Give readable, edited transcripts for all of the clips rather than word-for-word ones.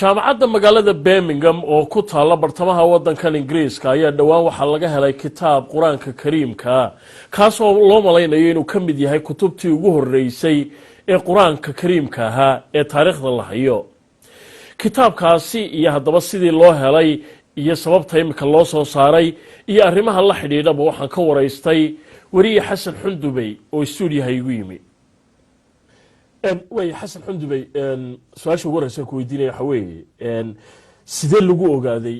Jaamacadda magaalada Birmingham oo ku taalla bartamaha waddankan Ingiriiska ayaa dhowaan waxaa laga helay kitaab Qur-aanka Kariimka, kaasoo loo malaynayo inuu ka mid yahay kutubtii ugu horreysay ee Qur-aanka Kariimka ahaa ee taariikhda la hayo. Kitaabkaasi iyo haddaba sidii loo helay iyo sababta imika loo soo saaray iyo arrimaha la xidhiidhaba waxaan ka waraystay weriye Xasan Xundubey oo stuudiyaha igu yimi. Way Xasan Xundubey, su-aasha ugu horeysa ku weydiinaya waxa weeye, sidee lagu ogaaday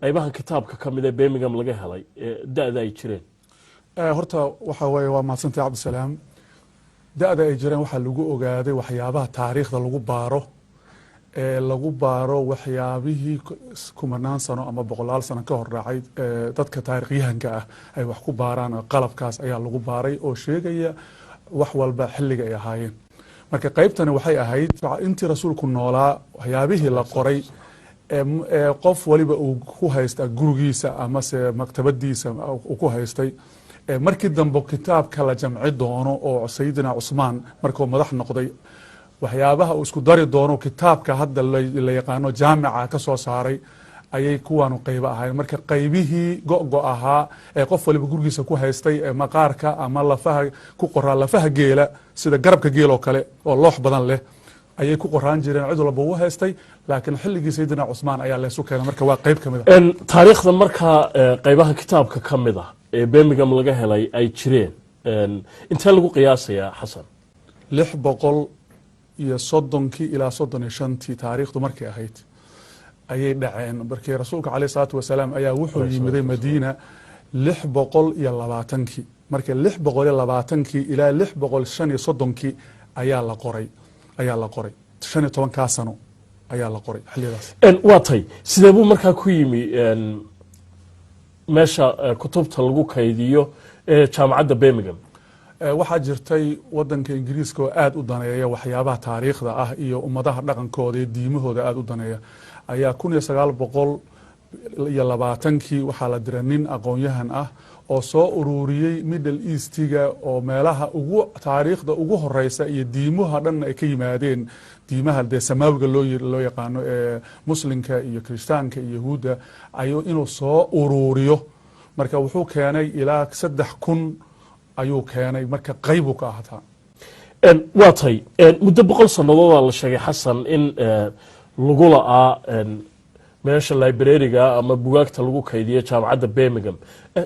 qeybahan kitaabka ka mid ee Birmingham laga helay da-da ay jireen? Horta waxa weeye, waa mahadsantay, Cabdisalaam. Da-da ay jireen waxaa lagu ogaaday waxyaabaha taariikhda lagu baaro, ee lagu baaro waxyaabihii kumanaan sano ama boqolaal sano ka hor dhacay. Dadka taariikhyahanka ah ay wax ku baaraan, qalabkaas ayaa lagu baaray oo sheegaya wax walba xilliga ay ahaayeen. Marka qeybtani waxay ahayd intii Rasuulku noolaa waxyaabihii la qoray ee qof waliba uu ku haysta gurigiisa amase maktabadiisa uu ku haystay. Markii dambe kitaabka la jamci doono oo Sayidina Cusmaan markuu madax noqday waxyaabaha uu isku dari doono kitaabka hadda la yaqaano jaamica ka soo saaray ayay kuwaanu qaybo ahayn. Marka qaybihii go-go ahaa ee qof waliba gurigiisa ku haystay ee maqaarka ama lafaha ku qoraa, lafaha geela, sida garabka geel oo kale oo loox badan leh, ayay ku qoraan jireen, cid walba uu haystay. Laakiin xilligii Sayidina Cusmaan ayaa laysu keenay. Marka waa qayb ka mid a. Taariikhda markaa qeybaha kitaabka ka mid ah ee Birmingham laga helay ay jireen intee lagu qiyaasayaa, Xasan? 630-kii ilaa 35-tii taariikhdu markay ahayd ayay dhaceen. Markii Rasuulka caleyh salaatu wasalaam ayaa wuxuu yimiday Madiina 620-kii. Marka 620-kii ilaa 635-kii ayaa la qoray. 15-kaa sano ayaa la qoray xilliyadaas. Waa tay, sidee buu markaa ku yimi meesha kutubta lagu kaydiyo ee jaamacadda Birmingham? Waxaa jirtay wadanka Ingiriiska oo aada u daneeya waxyaabaha taariikhda ah iyo ummadaha dhaqankooda iyo diimahooda aada u daneeya ayaa 1920-kii waxaa la diray nin aqoon-yahan ah oo soo ururiyey Middle Eastiga oo meelaha ugu taariikhda ugu horeysa iyo diimaha dhan ay ka yimaadeen, diimaha dee samaawiga loo yaqaano ee Muslimka iyo Kirishtaanka iyo Yahuudda, ayuu inuu soo uruuriyo. Marka wuxuu keenay ilaa 3000 ayuu keenay. Marka qaybu ka ahaataa. Waa tay, muddo 100 sanadoodaa la sheegay, Xasan, in lagu la'aa meesha library-ga ama bugaagta lagu kaydiyo jaamacadda Birmingham.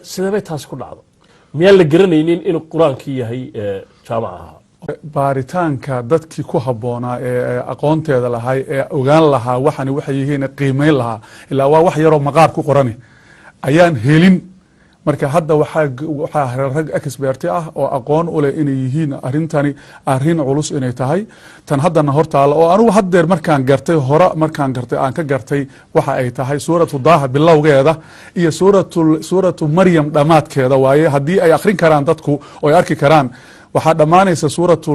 Sidee bay taasi ku dhacdo? Miyaan la garanaynin inuu Qur-aankii yahay jaamac ahaa? Baaritaanka dadkii ku habboonaa ee aqoonteeda lahay ee ogaan lahaa waxani waxay yihiin, qiimeyn lahaa, ilaa waa wax yaroo maqaar ku qorani, ayaan helin. Marka hadda waxaa rag expert ah oo aqoon u leh inay yihiin arrintani arrin culus inay tahay tan haddana hortaala, oo anugu haddeer markaan gartay, hore markaan gartay, aan ka gartay waxa ay tahay Suuratu Daaha bilowgeeda iyo Suuratu Maryam dhammaadkeeda waaye. Haddii ay akhrin karaan dadku oo ay arki karaan, waxaa dhammaanaysa Suuratu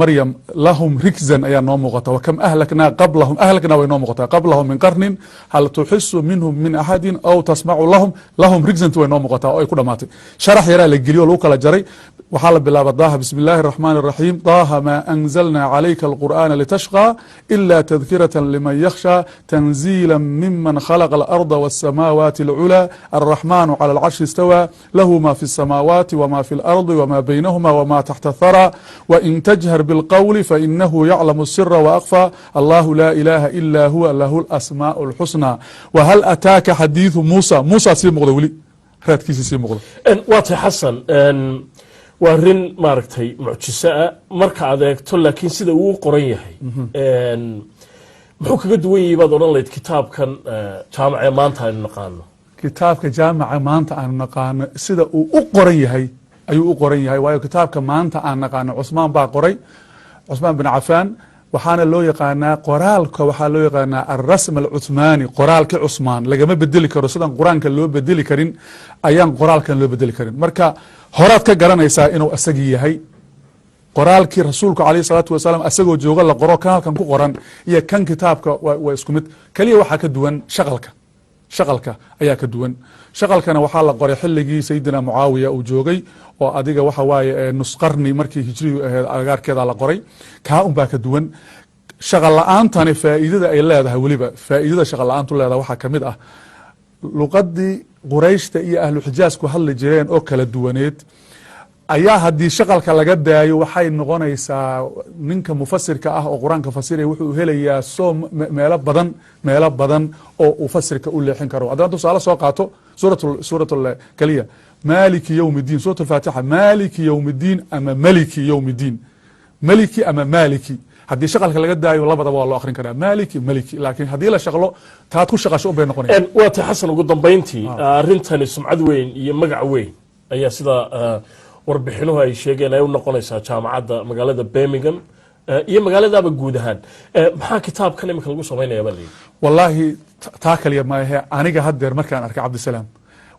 Maryam "lahum rigzan" ayaa noo muuqata. "Wakam ahlaknaa qablahum", ahlaknaa way noo muuqataa, "qablahum min qarnin hal tuxisu minhum min axadin aw tasmacu lahum". "Lahum rigzanti" way noo muuqataa oo ay ku dhamaatay. Sharax yaraa la geliyo oo lagu kala jaray. Waxaa la bilaaba Daaha: "Bismi illaahi araxmaani araxiim. Daaha maa anzalna calayka alqur'aana litashqى ila tadkirata liman yakhsha, tanziila miman khalaqa alarda wasamaawaati alculaa, alraxmanu cala alcarshi istawaa, lahu ma fi الsamaawaati wma fi اlardi wma baynahuma wma taxta athara, wain tajhar bilqowli fainahu yaclamu الsira waakfى, allahu laa ilaha ila huwa, lahu alasmaaء اlxusnaa, wahal ataaka xadiiثu muusa". Muusa sii muuqda, weli raadkiisa sii muuqda. Waa tay, Xasan, waa arrin maaragtay mucjiso ah marka aad eegto, laakiin sida uu u qoran yahay muxuu kaga duwan yahay baad odhan lahayd kitaabkan jaamac ee maanta aynu naqaano? Kitaabka jaamaca maanta aanu naqaano sida uu u qoran yahay ayuu u qoran yahay, waayo kitaabka maanta aan naqaano Cusmaan baa qoray, Cusmaan bin Cafaan. Waxaana loo yaqaanaa qoraalka, waxaa loo yaqaanaa alrasm alcuthmaani, qoraalki Cusmaan. Lagama bedeli karo. Sidan Qur-aanka loo bedeli karin ayaan qoraalkan loo bedeli karin. Marka horaad ka garanaysaa inuu isagii yahay qoraalkii Rasuulku alayh salaatu wasalaam asagoo jooga la qoro. Kan halkan ku qoran iyo kan kitaabka waa isku mid. Keliya waxaa ka duwan shaqalka, shaqalka ayaa ka duwan. Shaqalkana waxaa la qoray xilligii Sayidina Mucaawiya uu joogay, oo adiga waxa waaye nus qarni markii hijriyu ahayd agagaarkeeda la qoray. Kaa un baa ka duwan. Shaqa la-aantani faa'iidada ay leedahay, weliba faa'iidada shaqa la-aantu leedahay, waxaa kamid ah luqadii Qurayshta iyo Ahlu Xijaaz ku hadli jireen oo kala duwaneed ayaa haddii shaqalka laga daayo, waxay noqonaysaa ninka mufasirka ah oo Qur-aanka fasiraya wuxuu helayaa soo meelo badan oo uu fasirka u leexin karo. Haddana tusaale soo qaato suurat kaliya مالك يوم الدين، suurat Alfaatixa، مالك يوم الدين ama ملك يوم الدين، meliki ama maliki. Haddii shaqalka laga daayo, labadaba waa loo akrin karaa, maliki, meliki. Laakiin haddii la shaqlo, taad ku shaqasho un bay noqonaya. Waa tay, Xasan. Ugu dambayntii, arrintani sumcad weyn iyo magac weyn ayaa sida warbixinuhu ay sheegeen ay u noqonaysaa jaamacadda magaalada Birmingham iyo magaaladaaba guud ahaan. Maxaa kitaabkan iminka lagu samaynaya baa layidhi? Wallaahi, taa kaliya maahe. Aniga haddeer markaan arkay, Cabdisalaam,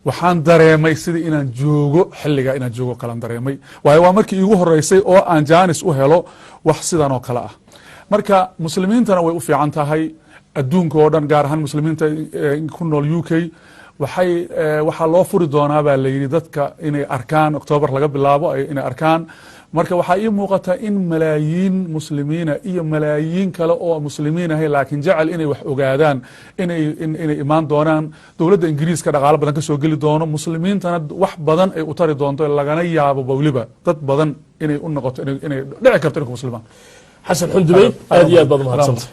waxaan dareemay sidii inaan joogo xilliga inaan joogo kalan dareemay, waayo waa markii iigu horeysay oo aan jaanis u helo wax sidan oo kale ah. Marka muslimiintana way u fiican tahay adduunka oo dhan, gaar ahaan muslimiinta ku nool UK. Waxaa loo furi doonaa baa la yidhi dadka inay arkaan Octoobar laga bilaabo, inay arkaan. Marka waxaa ii muuqata in malaayiin muslimiina iyo malaayiin kale oo muslimiin ahay laakiin jecel inay wax ogaadaan inay imaan doonaan. Dowladda Ingiriiska dhaqaalo badan kasoo geli doono, muslimiintana wax badan ay u tari doonto, lagana yaabo weliba dad badan inay u noqoto inay dhici karto inay ku muslimaan. Xasan Xundubey, aad iyo aad baad umahadsanta.